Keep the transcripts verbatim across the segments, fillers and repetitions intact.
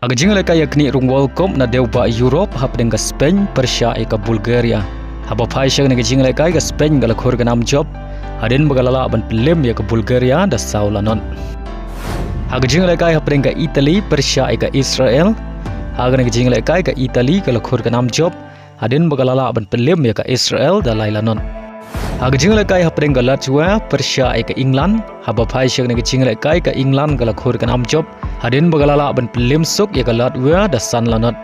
Ha ka jingïalehkai ïa ka knieh rung World Cup na dewbah Europe hapdeng ka Spain pyrshah ïa ka Bulgaria. Haba phai sha kane ka jingïalehkai ka Spain ka la khur ka nam jop hadien ba ka la lah ban pynlem ïa ka Bulgaria da saw la not. Ha ka jingïalehkai hapdeng ka Italy pyrshah ïa ka Israel. Ha kane ka jingïalehkai ka Italy ka la khur ka nam jop hadien ba ka la lah ban pynlem ïa ka Israel da lai la not. Ha ka jingïalehkai hapdeng ka Latvia pyrshah ïa ka England. Haba phai sha kane ka jingïalehkai ka England ka la khur ka nam jop hadien ba ka la lah ban pynlem suk ïa ka Latvia da san la not.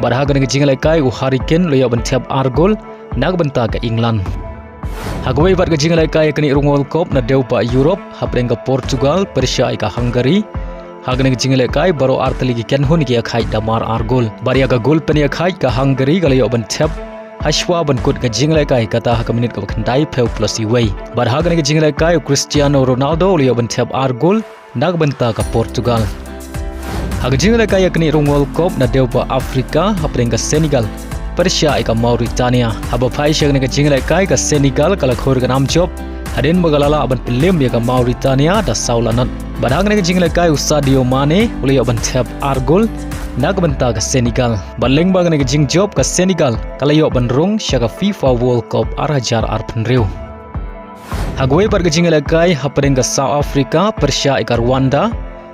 Bad ha kane ka jingïalehkai u Harry Kane u la ïoh ban thep ar gol na ka bynta ka England. Ha kawei pat ka jingïalehkai ïa ka knieh rung World Cup na dewbah Europe hapdeng ka Portugal pyrshah ïa ka Hungary. Ha kane ka jingïalehkai baroh artylli ki kynhun ki ïakhaid da mar ar gol. Bad ïa ka gol pynïakhaid ka Hungary ka la ïoh ban thep hashwa ban kut ka jingïalehkai kata ha ka minit kaba khyndaiphew plus iwei. Bad ha kane ka jingïalehkai u Cristiano Ronaldo u la ïoh ban thep ar gol na ka bynta ka Portugal. Ha ka jingïalehkai ïa ka knieh rung World Cup na dewbah Afrika hapdeng ka Senegal pyrshah ïa ka Mauritania. Haba phai sha kane ka jingïalehkai ka Senegal ka la khur ka nam jop hadien ba ka la lah ban pynlem ïa ka Mauritania da saw la not. Bad ha kane ka jingïalehkai u Sadio Mane u la ïoh ban thep ar gol na ka bynta ka Senegal. Bad lyngba kane ka jingjop ka Senegal ka la ïoh ban rung sha ka FIFA World Cup ar hajar arphew hynriew. Ha kawei pat ka jingïalehkai hapdeng ka South Africa pyrshah ïa ka Rwanda.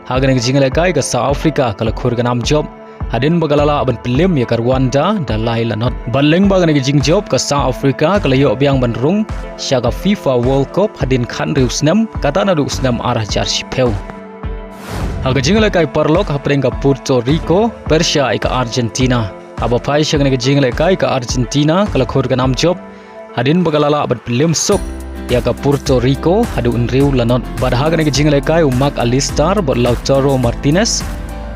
Ha kane ka jingïalehkai ka South Africa ka la khur ka nam jop hadien ba ka la lah ban pynlem ïa ka Rwanda da lai la not. Bad lyngba kane ka jingjop ka South Africa ka la ïoh biang ban rung sha ka FIFA World Cup hadien khathynriew snem kata naduh u snem ar hajar shiphew. Ha ka jingïalehkai paralok hapdeng ka Puerto Rico pyrshah ïa ka Argentina. Haba phai sha kane ka jingïalehkai ka Argentina ka la khur ka nam jop hadien ba ka la lah ban pynlem suk ïa ka Puerto Rico haduh hynriew la not. Bad ha kane ka jingïalehkai u Mac Allister bad Lautaro Martinez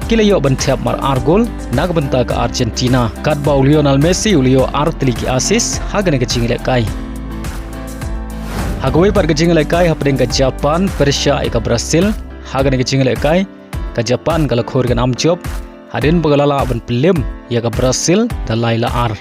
ki la ïoh ban thep mar ar gol na ka bynta ka Argentina. Katba u Lionel Messi u la ïoh artylli ki assist ha kane ka jingïalehkai. Ha kawei pat ka jingïalehkai hapdeng ka Japan pyrshah ïa ka Brazil. Ha kane ka jingïalehkai ka Japan ka la khur ka nam jop hadien ba ka la lah ban pynlem ïa ka Brazil da lai la ar.